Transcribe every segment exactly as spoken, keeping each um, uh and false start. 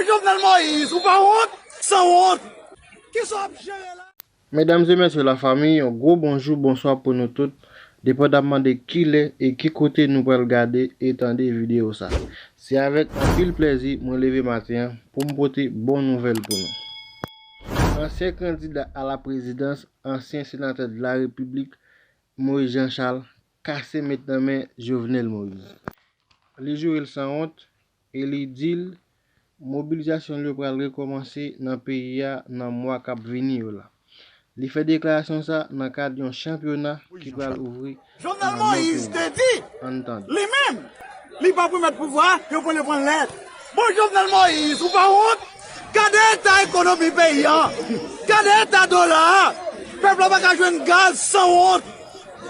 Jovenel Moïse, ou pa wont? Sanwont! Kisa w ap jere la? Medam e mesye, lafanmi, yon gwo bonjou, bonswa pou nou tout, depandamman de kilè e ki kote nou pral gade e tande videyo sa. Se avèk anpil plèzi mwen leve maten an pou m pote bon nouvèl pou nou. Ansyen kandida a la prezidans, ansyen senatè de la repiblik, Moïse Jean Charles, kase met nan men Jovenel Moïse. Li joure l sanwont e li di l mobilizasyon l yo pral rekòmanse nan peyi a nan mwa k ap vini yo la. Li fè deklarasyon sa nan kad yon chanpyona ki pral ouvri Jovenel Moïse te di, li menm, li p ap remèt pouvwa a, yo pran l, yo pran l nèt. Bon, Jovenel Moïse, ou pa wont? Gade eta ekonomi peyi a. Gade eta dola a. Pèp la pa ka jwenn gaz, sanwont.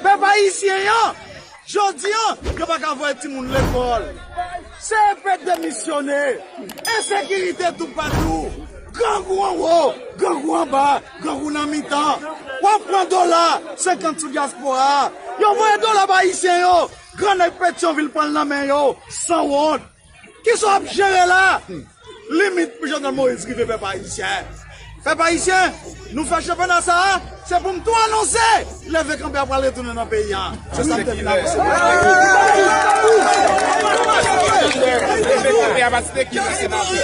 Pèp ayisyen an, jodi a, yo pa ka voye timoun lekòl. C E P demisyone. Ensekirite toupatou. Grangou anwo, grangou anba, grangou nan mitan. W ap pran dola senkant sou dyaspora a. Yo voye dola ba ayisyen yo. Grannèg Petyonvil pran l nan men yo. Sanwont. Kisa w ap jere la? Limit pou Jovenel Moïse rive, pèp ayisyen. Pèp ayisyen, nou fè chanpyona sa a, se pou m tou anonse, leve kanpe a pral retounen nan peyi a. Se sa m te vin anonse. Leve kanpe a pa ti te ki nan senatè.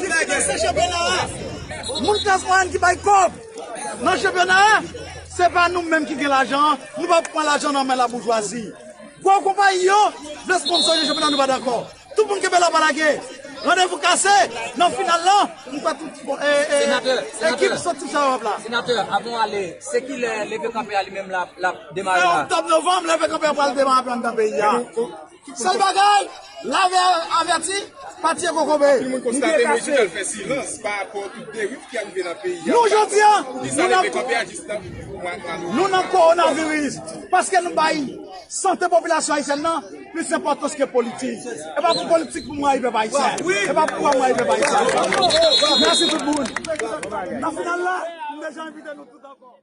Ki fè se chanpyona a? Moun klas mwayèn ki bay kòb nan chanpyona a, se pa nou menm ki gen lajan an, nou p ap pran lajan nan men laboujwazi. Gwo konpayi yo vle sponsorize chanpyona, nou pa dakò. Tout moun kenbe la pa lage. Randevou kase nan final lan. M kwè tout, eh, eh, ekip soti sa w ap la. Senatè, avan w ale, se kilè leve kanpe a li menm l ap, l ap demare la? Fè oktòb, novanm, leve kanpe a pral demare anndan peyi a. Sèl bagay, lave avèti, pa tiye kokobe. Tout moun konstate Moïse Jean Charles fè silans pa rapò tout deriv ki arive nan peyi a. Nou, jodi a, nou nan, nou nan kowonaviris. Paske nou bay sante popilasyon ayisyèn nan plis enpòtans ke politik. E pa pou politik pou m rayi pèp ayisyen. E pa pou pouvwa m rayi pèp ayisyen. Mèsi tout moun. Nan final la, m deja envite nou tout ankò.